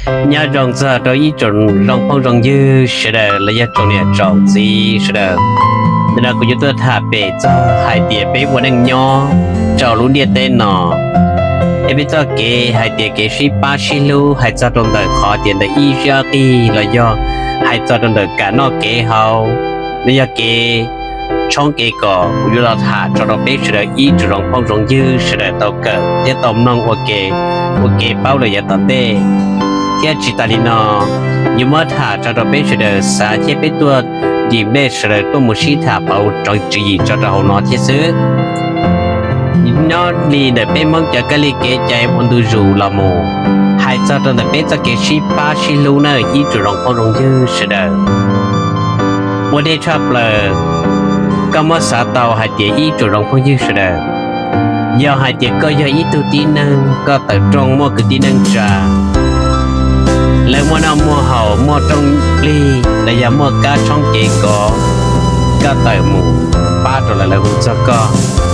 Nyob zoo txog rau ib tsoom zoo phooj zoo ywg sawv daws los yog tsoom niam tsoom txiv sawv daws. Ntawm no kuv yuav tuaj tham pem txog hais tias peb ua neej nyob rau lub ntiaj teb no, es peb txoj kev hais tias kev sib pab sib hlub, hais txog rau ntawm qhov tias ntawm ib sib ob qig los yog hais txog rau ntawm kam noj kev haus, los yog kev tshoob kev kos, kuv yuav los tham tso rau peb sawv daws ib tsoom zoo phooj zoo ywg sawv daws tau kawm thiab tau mloog ua ke, ua kev paub lawm yav tom ntej. Thiab tsis tas li no, yuav muab tham tso rau peb sawv daws xav thiab peb tuaj ntim nplej sawv daws tuaj mus sib tham pauv tswv yim tso rau hauv no thiab xwb. Nyob li ntawm peb Hmoob cov kab li kev cai ua ntu zus los mus, hais txog rau ntawm peb txoj kev sib pab sib hlub na ib tsoom zoo phooj zoo ywg sawv daws. Ua ntej tshaj plaws, koj muab xav tau hais tias ib tsoom zoo phooj ywg sawv daws, yog hais tias koj yog ib tug tib neeg koj tawm rooj muaj kwv tij neej tsa, lawv muaj noj muaj haus muaj rooj plig los yog muaj kab tshoob kev kos, koj tawm mus pab rau lawv, lawv hu txog koj,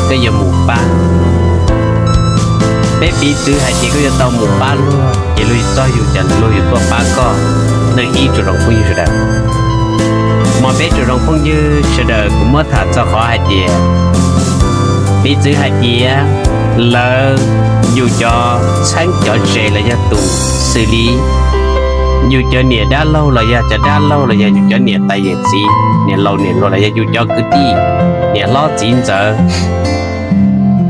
koj yuav mus pab. Peb piv txwv hais tias koj yuav tau mus pab luag ces luag txog yus ces luag yuav tuaj pab koj, neeg ib tsoom zoo phooj ywg sawv daws. Mas peb tsoom zoo phooj ywg sawv daws kuv muab tham txog qhov hais tias, piv txwv hais tias lawv, yus cov txheeb cov ze los yog tus xws li yus cov niam dab laug los yog cov dab laug los yog yus cov niam tais yawm txiv, niam laus niam hluas los yog yus cov kwv tij, niam hlob txiv ntxawm,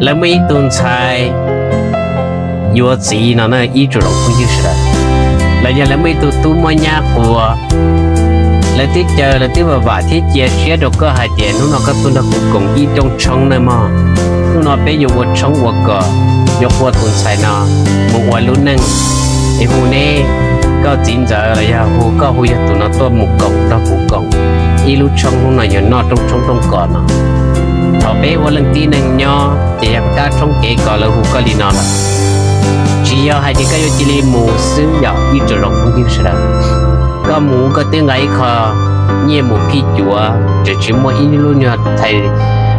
lawv muaj ib tug ntxhais yuav txiv no na ib tsoom zoo phooj ywg sawv daws, los yog lawv muaj ib tug tub muaj nyab quas, lawv twb caw lawv twb vam vam thiab cia siab rau koj hais tias hnub no koj tuaj nrog kuv koom ib rooj tshoob na mog, hnub no peb yuav ua tshoob ua kos, yuav hu tus ntxhais no mus ua lub neej, es hu neb, koj txiv ntxawm los yog hu koj hu yog tus no tuaj mus koom nrog kuv koom ib lub tshoob, hnub no yog noj rooj tshoob rooj kos no. Thaum peb ua leej tib neeg nyob ces yog kab tshoob kev kos lawv hu koj li no lawm, tsis yog hais tias koj yuav cia li mus xwb yom ib tsoom zoo phooj ywg sawv daws. Koj mus koj twb nqa ib qho nyiaj mus phij cuav, tseem tsis muaj ib lub nyuag thais,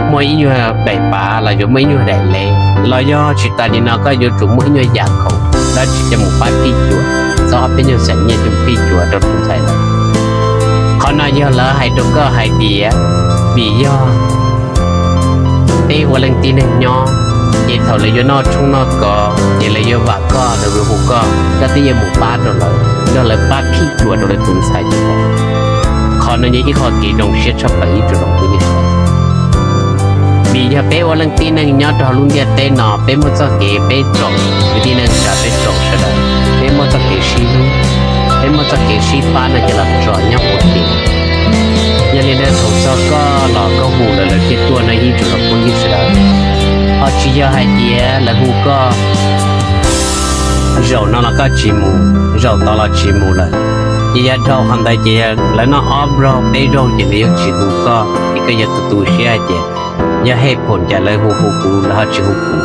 muaj ib nyuag daim pav los yuav muaj ib nyuag daim lev, los yog tsis tas li no koj yuav tsum muaj ib nyuag yam khoom dab tsi coj mus pab phij cuav, txhob ob peb nyuag xees nyiaj coj mus phij cuav rau tus ntxhais lawm. Qhov no yog lawv hais rau koj hais tias, vim yog peb ua leej tib neeg nyob, ces thaum lawv yuav noj tshoob noj kos ces lawv yuav vam koj, lawv yuav hu koj, koj twb yuav mus pab rau lawv, nrog lawv pab phij cuav rau lawv tus ntxhais. Qhov no yog ib qho kev zoo siab tshaj plaws ib tsoom zoo phooj ywg. Vim yog peb ua leej tib neeg nyob rau hauv lub ntiaj teb no, peb muaj txoj kev peb tsoom kwv tij neej tsa peb tsoom sawv daws, peb muaj txoj kev sib hlub, peb muaj txoj kev sib pab no ces los tsom nyob ua ke. Yog li ntawd thaum txog koj los koj hu lawv, lawv thiaj tuaj no ib tsoom zoo phooj ywg sawv daws. Ho tsis yog hais tias lawv hu koj zaum no los koj tsis mus, zaum tod los tsis mus lawm, ces yog dhau qhov ntawd ces lawv noj ob zaug peb zaug ces lawv yuav tsis hu koj, ces koj yuav tu tu siab hais tias yog hej phoom cas lawv hu hu kuv lawv ho tsis hu kuv.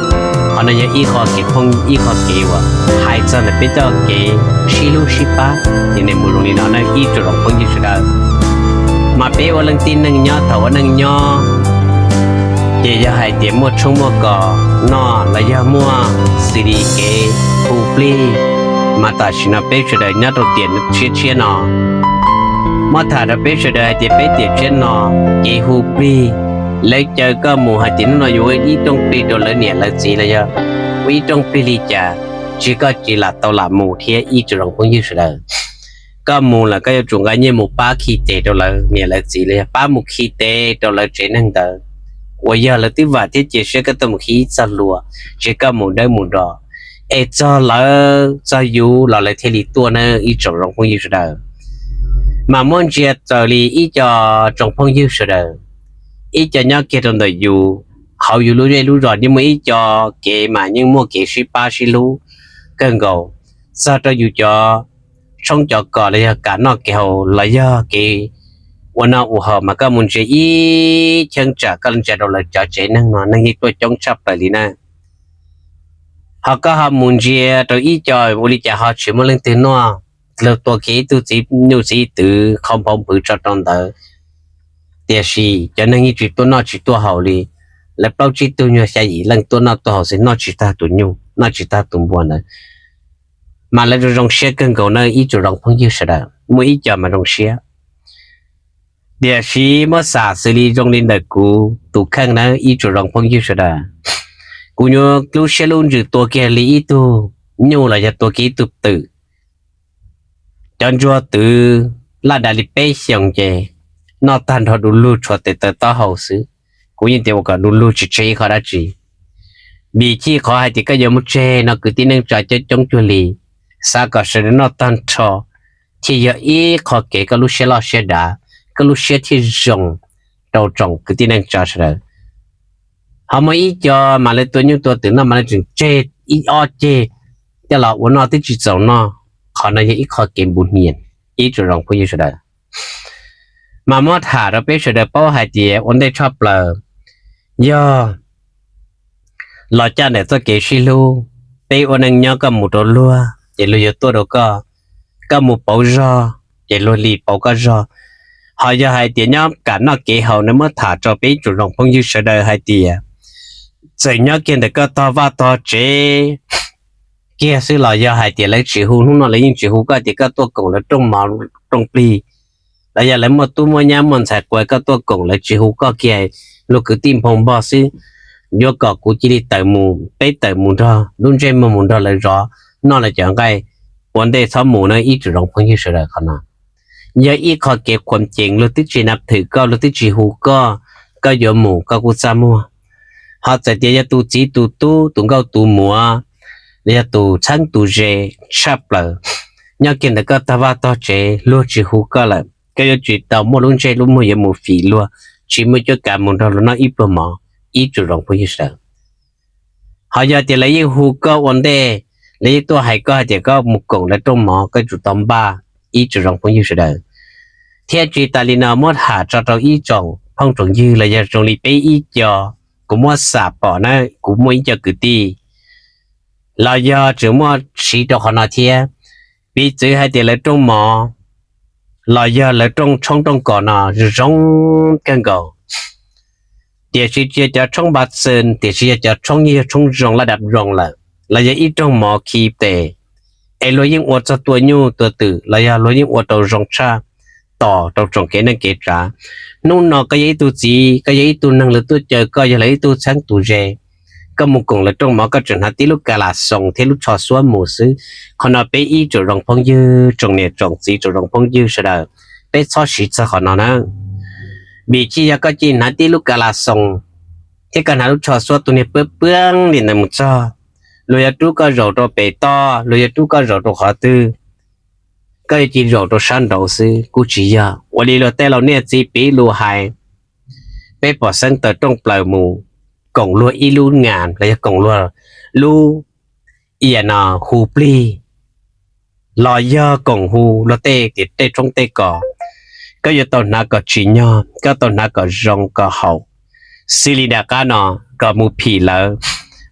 Qhov no yog ib qho kev phooj, ib qho kev uas hais txog ntawm peb txoj kev sib hlub sib pab, ces nws mus zoo li no na ib tsoom zoo phooj ywg sawv daws. Mas peb ua leej tib neeg nyob thaum ua neej nyob, ces yog hais tias muaj tshoob muaj kos noj los yog muaj xws li kev hu plig, mas tam sim no peb sawv daws nyob rau tiam tshiab tshiab no, muab tham rau peb sawv daws hais tias peb tiam tshiab no kev hu plig, lawv caw koj mus hais tias hnub no yuav ua ib rooj plig rau lawv niam lawv txiv los yog ua ib rooj plig li cas, tsis koj tsis lam tau lam mus thiab ib tsoom zoo phooj ywg sawv daws. Koj mus lawm koj yuav tsum nqa nyiaj mus pab khi tes rau lawv niam lawv txiv los yog pab mus khi tes rau lawv tsev neeg ntawd, uas yog lawv twb vam thiab cia siab koj tuaj mus khi ib txoj hlua, tsis koj mus dawb mus do, es txog lawv txog yus los lawv thiaj li tuaj na ib tsoom zoo phooj ywg sawv daws. Mas muab ntsia raws li ib co tsoom phooj ywg sawv daws, ib co nyob kiag rau ntawm yus, hauv yus lub zej lub zos yeej muaj ib co kev mas yeej muaj kev sib pab sib hlub kawg nkaus, txog rau yus cov tshoob cov kos los yog kam noj kev haus los yog kev ua noj ua haus mas koj mus ntsia ib cheeb tsam koj ntsia rau lawv cov tsev neeg no neeg yeej tuaj coob tshaj plaws li na. Ho koj ho mus ntsia rau ib co ua li cas ho tsis muaj leej twg noj, luag tua kiag ib tug txiv nyuj txiv twm qhau nphau npwv tso rau ntawd, tiam sis cov neeg yeej tsis tuaj noj tsis tuaj haus li. Lawv plaub tsib tug nyuag xya yim leej tuaj noj tuaj haus xwb, noj tsis tag tus nyuj noj tsis tag tus npua ntawd. mas lawv zoo zoo siab kawg nkaus na ib tsoom zoo phooj ywg sawv daws. Muaj ib co mas zoo siab, tiam sis muab xam xws li zoo li ntawm kuv tus kheej na ib tsoom zoo phooj ywg sawv daws, kuv nyuam lub siab lub ntsws tua kiag li ib tug nyuj los yog tua kiag ib tug twm. Cov ntsuag twv laj dav li peb xyoos ces noj tag nrho du lug tshuav tes taw taub hau xwb. Kuv yeej tias ua kom du lug tsis tseg ib qho dab tsi. Vim chij qhov hais tias koj yuav mus tseg no kwv tij neej tsa coob coob cuag li, xav kom sawv daws noj tag nrho, thiaj yog ib qho kev koj lub siab loj siab dav, koj lub siab thiaj zoo rau tsoom kwv tij neej tsa sawv daws. Ho muaj ib co mas lawv tua nyuj tua twm no mas lawv tseem tseg ib ob ceg coj los ua noj twb tsis txaus noj. Qhov no yog ib qho kev npuv hniav ib tsoom zoo phooj ywg sawv daws. Mas muab tham rau peb sawv daws paub hais tias ua ntej tshaj plaws yog los caj ntawm txoj kev sib hlub. Peb ua neej nyob koj mus rau luag ces luag yuav tuaj rau koj, koj mus pauv zog ces luag li pauv koj zog. Ho yog hais tias nyob kam noj kev haus no muab tham rau peb ib tsoom zoo phooj ywg sawv daws hais tias txawm nyob kiag ntawm koj tog vaj tog tsev kiag xwb los yog hais tias lawv tsis hu, hnub no lawv yeej tsis hu koj tias koj tuaj koom lawv rooj mov rooj plig, los yog lawv muaj tub muaj nyab muaj ntxhais quas koj tuaj koom lawv tsis hu koj kiag, luag kwv tij nphoo npog xwb, yuav kom kuv cia li tawm mus, peb tawm mus nrog lub ntsej muag mus nrog lawv zov, noj lawv cov nqaij, ua ntej txhob mus na ib tsoom zoo phooj ywg sawv daws. Qhov no yog ib qho kev khuam cees, luag twb tsis nab thwm koj, luag twb tsis hu koj, koj yuav mus koj kuj txaj muag. Ho txawm tias yog tus txiv tus tub, tus nkauj tus muam, los yog tus txheeb tus ze tshaj plaws nyob kiag ntawm koj tog vaj tog tsev, luag tsis hu koj lawm, koj yuav tsis tau muaj lub ntsej lub muag yuav mus fim luag, tsis muaj cuab kav mus nrog luag noj ib pluag mov ib tsoom zoo phooj ywg sawv daws. Ho yog tias lawv yeej hu koj ua ntej, lawv yeej tuaj hais koj hais tias koj mus koom lawv rooj mov koj yuav tsum tau npaj ib tsoom zoo phooj ywg sawv daws. Thiab tsis tas li no muab tham tso rau ib tsoom phooj tsoom ywg los yog zoo li peb ib co, kuv muab xam pom na, kuv muaj ib co kwv tij los yog tseem muaj siv rau qhov no thiab. Piv txwv hais tias lawv rooj mov los yog lawv rooj tshoob rooj kos no zoo zoo kawg nkaus, tiam sis tsis yog cov tshoob npa txwm, tiam sis yog cov tshoob yeej yog tshoob zoo laj dab zoo lawm, los yog ib rooj mov khi tes, es luag yeej ua txog tua nyuj tua twm los yog luag yeej ua rau zoo tshaj tos rau tsoom kev neej kev tsav. Hnub no koj yog ib tug txiv, koj yog ib tug neeg lawv tuaj caw koj yog lawv ib tug txheeb tus ze, koj mus koom lawv rooj mov koj tseem hnav tib lub ka la xoos thiab lub tsho xuab mus xwb. Qhov no peb ib tsoom zoo phooj ywg, tsoom niam tsoom txiv, tsoom zoo phooj ywg sawv daws, peb txhob siv txog qhov no na. Vim tsis yog koj cia li hnav tib lub ka la xoos thiab koj hnav lub tsho xuab tus niag pab pab li ntawd mus txog, luag yuav rub koj zaum rau pem toj, luag yuav rub koj zaum rau qhov twg, koj yuav cia li zaum rau sab nraud xwb. Kuj tsis yog ua li luag tej laus niaj txiv piv lus hais, peb pom xeeb tawm rooj plaws mus koom luag ib lub nas los yog koom luag lub ia no hu plig, los yog koom hu luag tej tias tej tshoob tej kos, koj yuav tau hnav kom tsim nyog, koj tau hnav kom zoo kom haum, xws li daim qab no, kom mus phim lawv.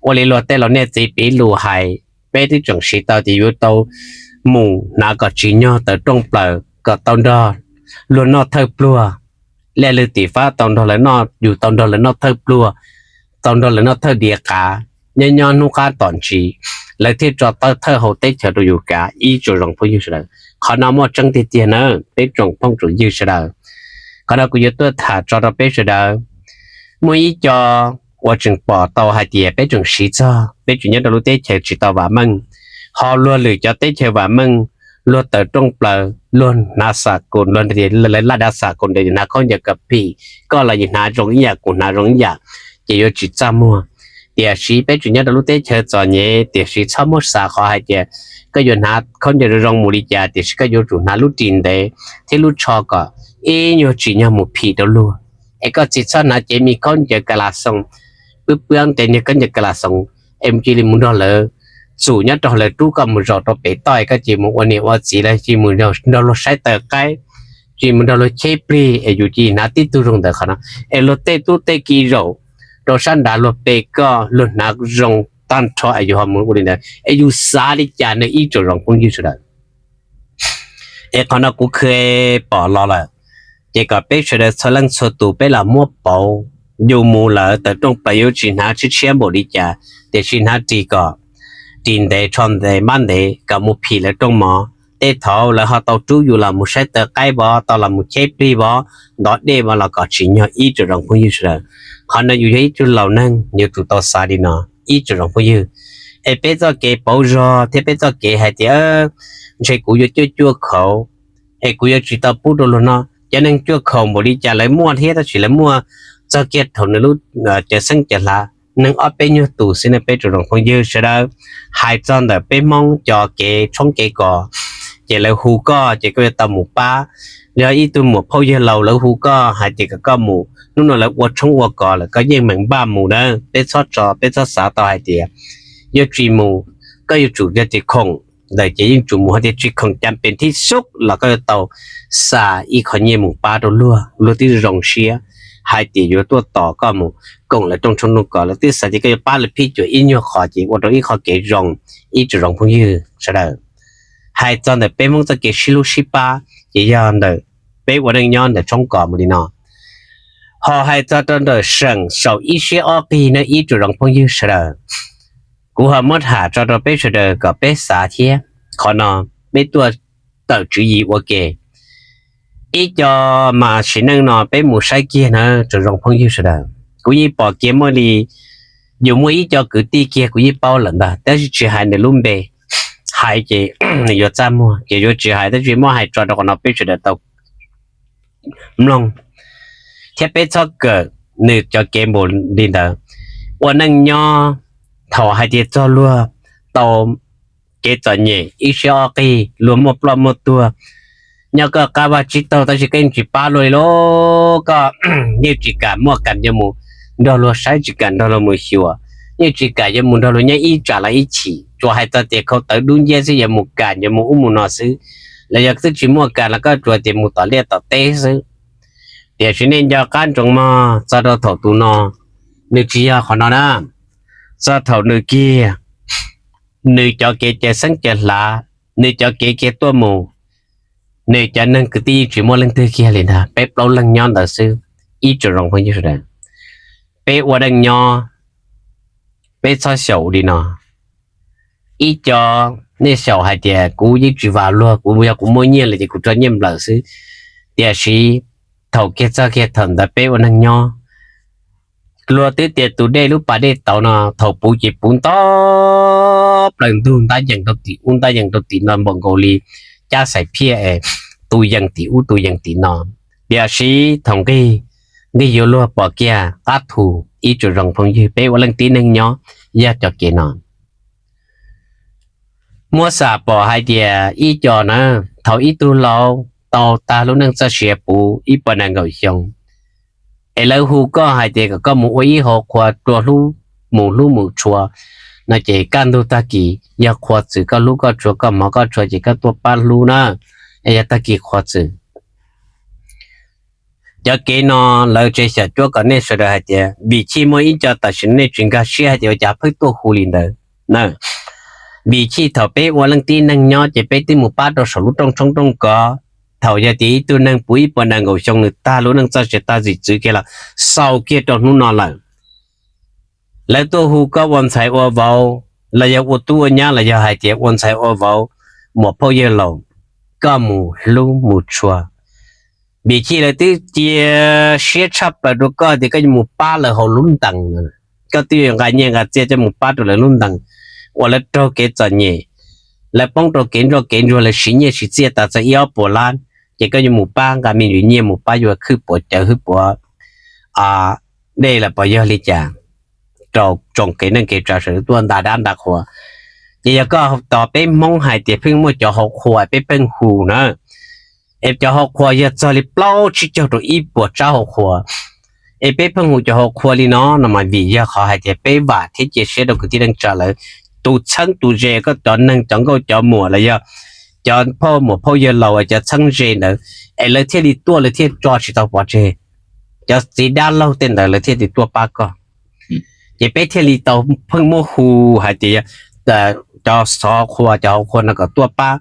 Ua li luag tej laus niaj txiv piv lus hais, peb twb tseem siv tau tias yuav tau mus hnav kom tsim nyog tawm rooj plaws kom tau nrog luag noj thawj pluag, lej lwg tim fab tau nrog lawv noj, yus tau nrog lawv noj thawj pluag, tau nrog lawv noj thawj diav qav, nyob nyob hnub qab tom ntsis lawv thiaj tso tawj thawj hau teb chaws rau yus kav ib tsoom zoo phooj ywg sawv daws. Qhov no muaj tseeb tiag tiag na peb tsoom phooj tsoom ywg sawv daws. Qhov no kuv yuav tuaj tham tso rau peb sawv daws. Muaj ib co uas tseem pom tau hais tias peb tseem siv txog, peb tseem nyob rau lub teb chaws tsis tau vam meej, ho luag lwm cov teb chaws vam meej, luag tawm rooj plaws luag hnav xam koos, luag lawv laj dab xam koos ntawd hnav khaub ncaws kom phim, koj los yus hnav zoo ib yam kuv hnav zoo ib yam, ces yuav tsis txaj muag. Tiam sis peb tseem nyob rau lub teb chaws txom nyem, tiam sis txhob muab xav qhov hais tias koj yuav hnav khaub ncaws zoo zoo mus li cas tiam sis koj yuav tsum hnav lub ris ntev thiab lub tsho kom ib nyuag tsim nyog mus phim rau luag. Es koj tsis txhob hnav cev me khaub ncaws ka la xoos, pwb pwb ntes niag khaub ncaws ka la xoos, es mus cia li mus nrog lawv txum nyob rau lawv rub koj mus zaum rau pem toj es koj cia li mus ua niam ua txiv los cia li mus nrog luag saib taws qaib, cia li mus nrog luag cheb plig es yus cia li hnav tib tug zoo ntawd qhov no. Es luag tej tub tej ki zaum rau sab nrad luag pe koj luag hnav zoo tag nrho es yus ho mus ua li ntawd es yus xav li cas no ib tsoom zoo phooj ywg sawv daws. Es qhov no kuv khw pom los lawm, ces kom peb sawv daws txhua leej txhua tus peb los muab pauv, yus mus lawm tawm rooj plaws yuav tsis hnav tshiab tshiab npaum li cas, tiam sis hnav ris kom ris ntev tsho ntev npab ntev kom mus phim lawv rooj mov. Tej thaum lawv ho tau rub yus los mus saib taw qaib vov, tau los mus cheb plig vov, ntov dej vov los kom tsim nyog ib tsoom zoo phooj ywg sawv daws. Qhov no yus yog ib tug laus neeg yuav tsum tau xav li no, ib tsoom zoo phooj ywg. Es peb txoj kev pauv zog thiab peb txoj kev hais tias ntshe kuv yuav cuaj cuaj khaum, es kuv yuav tsis tau pub rau luag no. Cov neeg cuaj khaum npaum li cas lawv muaj thiab, tab sis lawv muaj txog kiag thaum nws lub cawv xeeb cawv hlav neeg ob peb nyuag tus xwb ne, peb tsoom zoo phooj ywg sawv daws. Hais txog ntawm peb Hmoob cov kev tshoob kev kos, ces lawv hu koj ces koj yuav tau mus pab. Yog ib tug muam phauj yawg laus lawv hu koj hais tias kom koj mus, hnub no lawv ua tshoob ua kos lawm, koj yeej meem npaj mus na. Peb txhob tso, peb txhob xav tau hais tias yuav tsis mus, koj yuav tsum yog tias khoom ntawd ces yeej tsum mus, hais tias tsis khoom cas pes thib xub los koj yuav tau xa ib qho nyiaj mus pab rau luag, luag twb zoo siab hais tias yuav tuaj tos koj mus koom lawv rooj tshoob rooj kos, lawv twb xav tias koj yuav pab lawv phij cuam ib nyuag qhov ces ua rau ib qho kev zoo, ib tsoom zoo phooj ywg sawv daws. Hais txog ntawm peb Hmoob txoj kev sib hlub sib pab ces yog ntawm peb ua neej nyob ntawm tshoob kos mus li no. Ho hais txog rau ntawm seem saum ib siab ob qig no ib tsoom zoo phooj ywg sawv daws, kuv ho muab tham tso rau peb sawv daws kom peb xav thiab. Qhov no peb tuaj tawm tswv yim ua ke. Ib co mas sim neej no peb mus saib kiag na tsoom zoo phooj ywg sawv daws, kuv yeej pom kiag muaj li, yus muaj ib co kwv tij kiag kuv yeej paub lawm ntag, tab sis tsis hais nws lub npe, hais ces nws yuav txaj muag ces yuav tsis hais, tab sis muab hais tso rau qhov no peb sawv daws tau mloog thiab peb txhob kawm nws cov kev npaum li ntawd. Ua neej nyob thaum hais tias txog luag tau kev txom nyem ib siab ob qig, luag muaj ploj muaj tuag, nyob koj qab vaj tsib taug tab sis koj yeej tsis pab luag li lauj. Koj yeej tsis kam muaj kam yuav mus nrog luag saib, tsis kam nrog luag mus xyuas, yeej tsis kam yuav mus nrog luag nyob ib tsam los ib chim, tsuas hais txog tias khau tawv dub nciab xwb, yuav mus kam yuav mus ub mus no xwb, los yog twb tsis muaj kam los koj tsuas tias mus tom liaj tom teb xwb. Tiam sis nej nco qab ntsoov mog, txog rau thaum tus no, nws tsis yog qhov no na. Txog thaum nws kiag, nws cov kev cawv xeeb cawv hlav, nws cov kev kiag tuaj mus, nws cov neeg kwv tij yeej tsis muaj leej twg kiag li ntag, peb plaub leeg nyob ntawd xwb. Ib tsoom zoo phooj ywg sawv daws, peb ua neej nyob, peb txhob xyaum li no. Ib co nej xyaum hais tias kuv yeej tsis vam luag, kuv yog kuv muaj nyiaj lawm ces kuv rau nyiaj nplawm xwb. Tiam sis thaum kiag txog kiag thaum ntawd peb ua neej nyob, luag twb tias tus dej lub pas dej tauv no thaum puv ces puv nto plaws ntug ntab yees rau tim ub ntab yees rau tim no npaum nkaus li cab xaim phiaj es tus yees tim ub tus yees tim no. Tiam sis thaum nqig, nqig yuav luag pom kiag qab thu. Ib tsoom zoo phooj ywg, peb ua leej tib neeg nyob yog cov kev no. Muab xam pom hais tias ib co na, thaum ib tug laus tau tag lub neej txoj sia puv ib puas nees nkaum xyoo, es lawv hu koj hais tias kom koj mus ua ib hauv qhua rua hlub, mus hlub mus tshua no ces kaj ntug tag kis yog qhua txwm koj hlub koj tshua, koj hmov koj tshua ces koj tuaj pab hlub na, es yog tag kis qhua txwm. Cov kev no lawv tseem xyaum cuab kom nej sawv daws hais tias vim chij muaj ib co tam sim no nej tsis nkag siab hais tias ua cas pheej tuaj hu li ntawd na. Vim chij thaum peb ua leej tib neeg nyob ces peb twb mus pab rau saum lub rooj tshoob rooj kos. Thaum yog tias ib tug neeg puv ib puas nees nkaum xyoo nws tag lub neej txoj sia tag zim txwv kiag los xaus kiag rau hnub no lawm, lawv tuaj hu koj ua ntxhais ua vauv los yog ua tub ua nyab los yog hais tias ua ntxhais ua vauv, muam phauj yawg laus, koj mus hlub mus tshua. Vim chij lawv twb cia siab tshaj plaws rau koj tias koj yuav mus pab lawv hauv lub ntees no, koj twb yuav nqa nyiaj nqa txiaj coj mus pab rau lawv lub ntees, uas lawv raug kev txom nyem, lawv poob rau kev nroj kev ntsuag, lawv siv nyiaj siv txiaj tas txog ib ob puas lab, ces koj yuav mus pab nqa me ntsis nyiaj mus pab yuav khwb puav cawv hwb puav dej los puas yog li cas rau tsoom kev neej kev tsav sawv daws tuaj nta dab nta qhua. Ces yog koj tos peb Hmoob hais tias pheej muaj cov hauv qhua peb pheej hu na, es cov hauv qhua yog txog li plaub tsib caug rau ib puas tsab hauv qhua, es peb pheej hu cov hauv qhua li no no mas vim yog qhov hais tias peb vam thiab cia siab rau kwv tij neej tsa lawv tus txheeb tus ze, koj cov neeg cov nkauj cov muam los yog cov phauj muam phauj yawg laus cov txheeb ze ntawd, es lawv thiaj li tuaj lawv thiaj tso tsis tau pov tseg. Cov txiv dab laug tej ntawd lawv thiaj li tuaj pab koj. Ces peb thiaj li tau pheej muab hu hais tias cov xov qhua cov hauv qhua no kom tuaj pab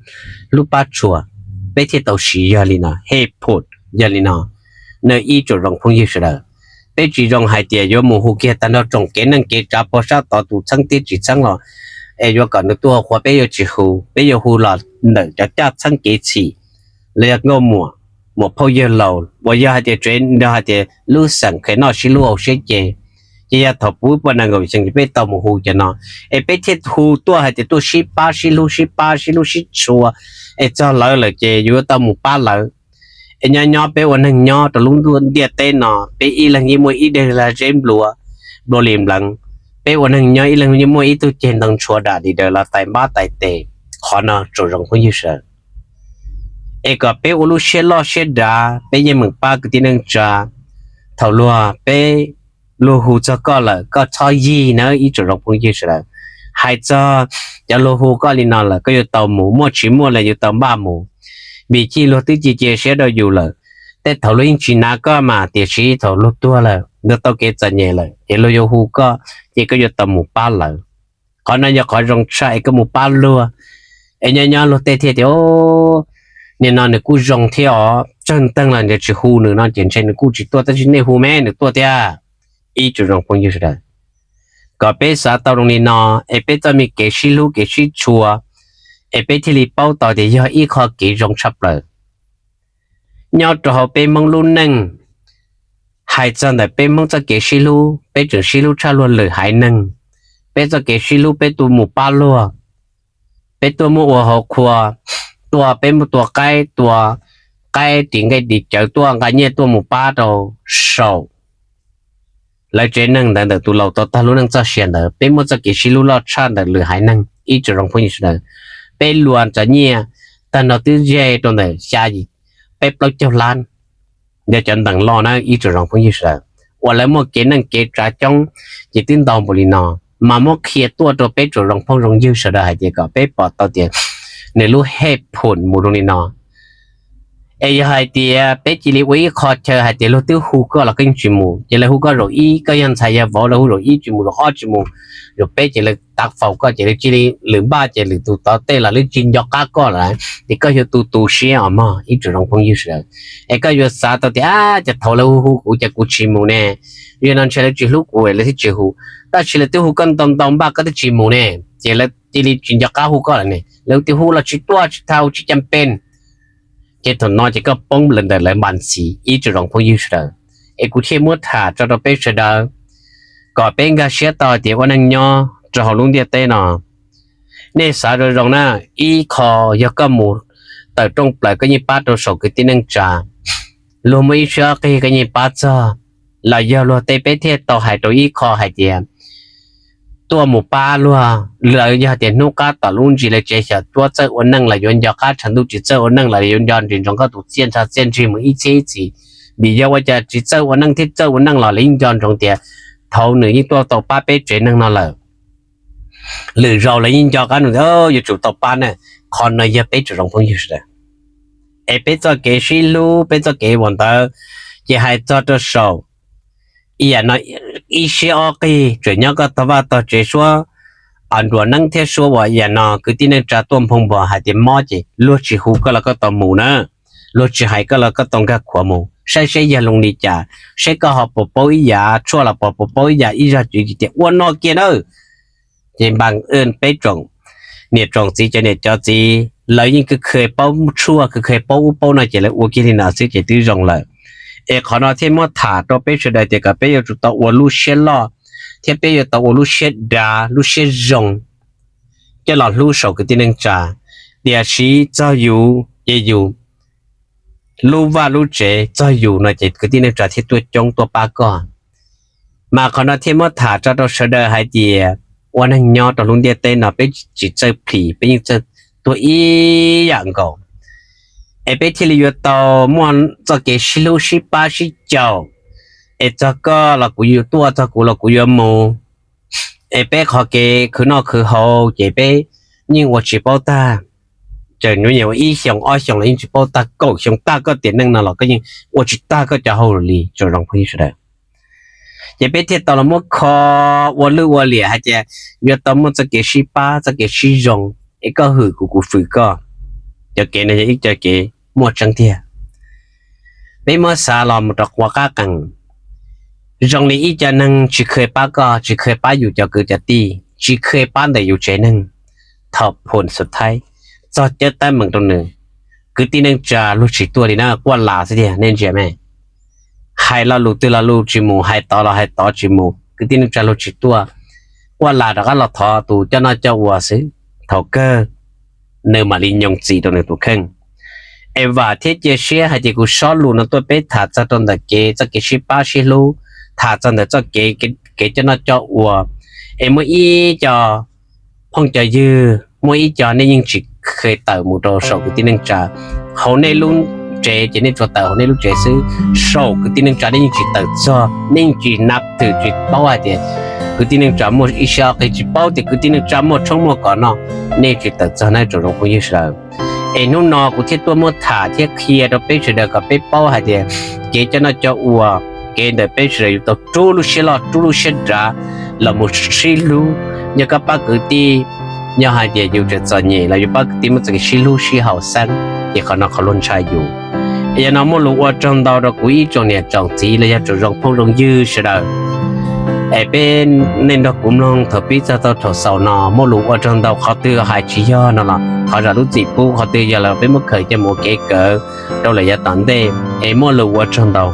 hlub pab tshua, peb thiaj tau siv yog li no, hej phum yog li no. Nws ib tsoom zoo phooj ywg sawv daws, peb tsis zoo hais tias yuav mus hu kiag tag nrho tsoom kev neej kev tsav puag sab tod tus txheeb thiab tsis txheeb los es yuav kom nws tuaj qhuav peb yuav tsis hu, peb yuav hu los ntawm cov caj txheeb kev txhim los yog nkauj muam, muam phauj yawg laus uas yog hais tias tsev nrog hais tias lub xeem kheev noj sib hlub hauv siab ces, ces yog thaum puv puas nees nkaum xyoo ces peb tau mus hu cov no, es peb thiaj hu tuaj hais tias tuaj sib pab sib hlub sib pab sib hlub sib tshua, es txog lawv lawm ces yuav tau mus pab lawv. Es nyob nyob peb ua neeg nyob rau lub ntuj ntiaj teb no, peb ib leeg yeej muaj ib daim lag zeb nplua, nplua li npleev. Peb ua neeg nyob ib leeg yeej muaj ib tug ceg ntoo ntshua dam di daws los tais npab tais tes. Qhov no tsoom zoo phooj ywg sawv daws, es kom peb ua lub siab loj siab dav, peb yeej meem pab kwv tij neej tsa. Thaum luag peb, luag hu txog koj lawm koj txhob yig nawb ib tsoom zoo phooj ywg sawv daws. Hais txog cov luag hu koj li no lawm koj yuav tau mus, muaj tsis muaj los yuav tau npaj mus, vim cia luag twb cia cia siab rau yus lawm. Tej thaum luag yeej tsis nav koj mas, tiam sis thaum luag tuag lawm, luag tau kev txom nyem lawm ces luag yuav hu koj, ces koj yuav tau mus pab lawv. Qhov no yog qhov zoo tshaj es koj mus pab luag. Es nyob nyob luag tej thiaj tias, nim no nws kuj zoo thiab os, tsawg nteeg los nws tsis hu nws no ces ntshe nws kuj tsis tuaj, tab sis nej hu me nws tuaj thiab. Ib tsoom zoo phooj ywg sawv daws, kom peb xav tau zoo li no, es peb txoj me kev sib hlub kev sib tshua, es peb thiaj li paub tau tias yog ib qho kev zoo tshaj plaws nyob rau hauv peb Hmoob lub neej. Hais txog ntawm peb Hmoob txoj kev sib hlub, peb tseem sib hlub tshaj luag lwm haiv neeg. Peb txoj kev sib hlub peb tuaj mus pab luag, peb tuaj muab ua hauv qhua, tuaj peb muab tua qaib, tua qaib ris nqaij ris cawv tuaj nqa nyiaj tuaj mus pab rau saum lawv tsev neeg ntawd ntawm tus laus tau tag lub neej txoj sia ntawd. Peb muaj txoj kev sib hlub loj tshaj ntawm lwm haiv neeg ib tsoom zoo phooj ywg sawv daws. Peb luas cov nyiaj tag nrho twb ze rau ntawm xya yim peb plaub caug lab, yog cov ntees loj na ib tsoom zoo phooj ywg sawv daws, uas lawv muaj kev neej kev tsav coob ces twb ntau npaum li no, mas muab qhia tuaj rau peb tsoom zoo phooj zoo ywg sawv daws hais tias kom peb pom tau tias nws lub hej phum mus zoo li no. Es yog hais tias peb cia li ua ib qho chaw hais tias luag twb hu koj los koj yeej tsis mus, ces lawv hu koj zaum ib koj yog ntxhais yog vauv, lawv hu zaum ib tsis mus, zaum ob tsis mus, zaum peb ces lawv tav faus koj ces lawv cia li lwm npaj ces lwm tus tov tej los lawv tsis nco qab koj lawm, ces koj yuav tu tu siab os mog ib tsoom zoo phooj ywg sawv daws. Es koj yuav xav tau tias, ab, cas thaum lawv hu hu kuv ces kuv tsis mus ne, yog no ntshe lawv tsis hlub kuv lawv thiaj tsis hu, tab sis lawv twb hu koj ntau ntau npaj koj twb tsis mus ne, ces lawv cia li tsis nco qab hu koj lawm ne, lawv tias hu los tsis tuaj tsis tau tsis cam pes. Ces thaum no ces koj poob lawv ntawm lawv npas ntxiv ib tsoom zoo phooj ywg sawv daws. Es kuv thiaj muab tham tso rau peb sawv daws kom peb nkag siab tau tias ua neej nyob rau hauv lub ntiaj teb no, nej xav zoo zoo na, ib qho yog koj mus tawm rooj plaws koj yeej pab rau saum kwv tij neej tsa, luag muaj ib siab qig koj yeej pab txog, los yog luag tej peb thiaj tau hais rau ib qho hais tias tuaj mus pab luag, lawv yog tias hnub qab tom lub ntsis lawv tsev xyom cuab txawj ua neej los yuav nco qab tshav ntuj, tsis txawj ua neej los yuav nco ntsis ntsoov koj tus txiaj ntsha txiaj ntsig mus ib txhiab ib txhis. Vim yog ua cas tsis txawj ua neej thiab txawj ua neej los lawv yeej nco ntsoov tias thaum nws yeej tuaj tau pab peb tsev neeg no lawm, lwm zaus lawv yeej nco qab nws yuav tsum tau pab na. Qhov no yog peb tsoom zoo phooj ywg sawv daws. Es peb txoj kev sib hlub peb txoj kev uas ntawd, ces hais txog rau saum ib yam no, ib siab ob qig tseem nyob koj tog vaj tog tsev suab, nruas neeb thiab suab uas ib yam no kwv tij neej tsa tuaj nphoo npog hais tias mob ces luag tsis hu koj los koj tau mus na, luag tsis hais koj los koj tau nkag khuav mus saib seb yog zoo li cas, seb koj ho puas paub ib yam tshuaj los puas puas paub ib yam ib zaj tswv yim tias ua no kiag na. Ces npaj peb tsoom niam tsoom txiv cov niam cov txiv lawv yeej khwv khwv paub tshuaj khwv khwv paub ub paub no ces lawv ua kiag li no xwb ces twb zoo lawm. Es qhov no thiaj muab tham rau peb sawv daws tias kom peb yuav tsum tau ua lub siab loj, thiab peb yuav tau ua lub siab dav lub siab zoo, coj los hlub saum kwv tij neej tsa. Tiam sis txog yus ces yus lub vaj lub tsev, txog yus no ces kwv tij neej tsa thiaj tuaj coob tuaj pab koj. Mas qhov no thiaj muab tham tso rau sawv daws hais tias ua neeg nyob rau lub ntiaj teb no peb tsis txawj plhis, peb yeej txawj tuag ib yam nkaus. Es peb thiaj li yuav tau muaj txoj kev sib hlub sib pab sib caum. Es txog koj los kuv yuav tuaj, txog kuv los kuv yuav mus. Es peb qhov kev khwv noj khwv haus ces peb yeej ua tsis paub tag. Txawm nyuam yaus ib xyoos ob xyoos los yeej tsis paub tag, kaum xyoo tag koj tiam neej no los koj yeej ua tsis tag koj cov hauj lwm li tsoom zoo phooj ywg sawv daws. Ces peb thiaj tau los muab kho ua lwj ua liam hais tias yuav tau muaj txoj kev sib pab txoj kev sib zoo, es koj hwm kuv kuv hwm koj. Cov kev no yog ib co kev muaj tseeb tiag. Peb muab xav los mus rau qhov qab qees, zoo li ib co neeg tsis kheev pab koj, tsis kheev pab yus cov kwv cov tij, tsis kheev pab ntawm yus tsev neeg, thaum phum xub thaib txog cawb teeb meem rau nws. Kwv tij neej tsa luag tsis tuaj li na, quaj las xwb tiag, nej ntsia me. Hais lo lus twg lo lus tsis mus, hais tod los hais tod tsis mus, kwv tij neej tsa luag tsis tuaj, quaj las rov qab los thov tus coj noj coj ua xwb. Thaum kawg nws mam li nyoo txim rau nws tus kheej. Es vam thiab cia siab hais tias kuv sob lus no tuaj peb tham txog rau ntawm kev, txoj kev sib pab sib hlub, tham txog ntawm txoj kev, kev coj noj coj ua. Es muaj ib co phooj cov ywg, muaj ib co nej yeej tsis kheev tawm mus rau saum kwv tij neej tsa. Hauv nej lub tsev ces nej tsuas tawm hauv nej lub tsev xwb, saum kwv tij neej tsa nej yeej tsis tawm txog, nej yeej tsis nab thwm, tsis paub hais tias kwv tij neej tsa muaj ib siab qis, tsis paub tias kwv tij neej tsa muaj tshoob muaj kos no, nej tsis tawm txog na tsoom zoo phooj ywg sawv daws. Es hnub no kuv thiaj tuaj muab tham thiab qhia rau peb sawv daws kom peb paub hais tias kev coj noj coj ua, kev ntawm peb sawv daws yuav tau rub lub siab loj rub lub siab dav los mus sib hlub. Yog koj pab kwv tij, yog hais tias yus tseem txom nyem los yus pab kwv tij muaj txoj kev sib hlub sib haum xeeb, ces qhov no qhov luag ntshai yus. Yog no muaj lus ua tsaug ntau rau kuv ib tsoom niam tsoom txiv los yog tsoom zoo phooj zoo ywg sawv daws. Es peb, nej nrog kuv mloog thaum pib txog tau thaum xaus no, muaj lus ua tsaug ntau, qhov twg hais tsis yog no los thov zam lub txim pub, qhov twg yog los peb muab khaws coj mus ua kev kawm rau lawm yav tom ntej. Es muaj lus ua tsaug ntau.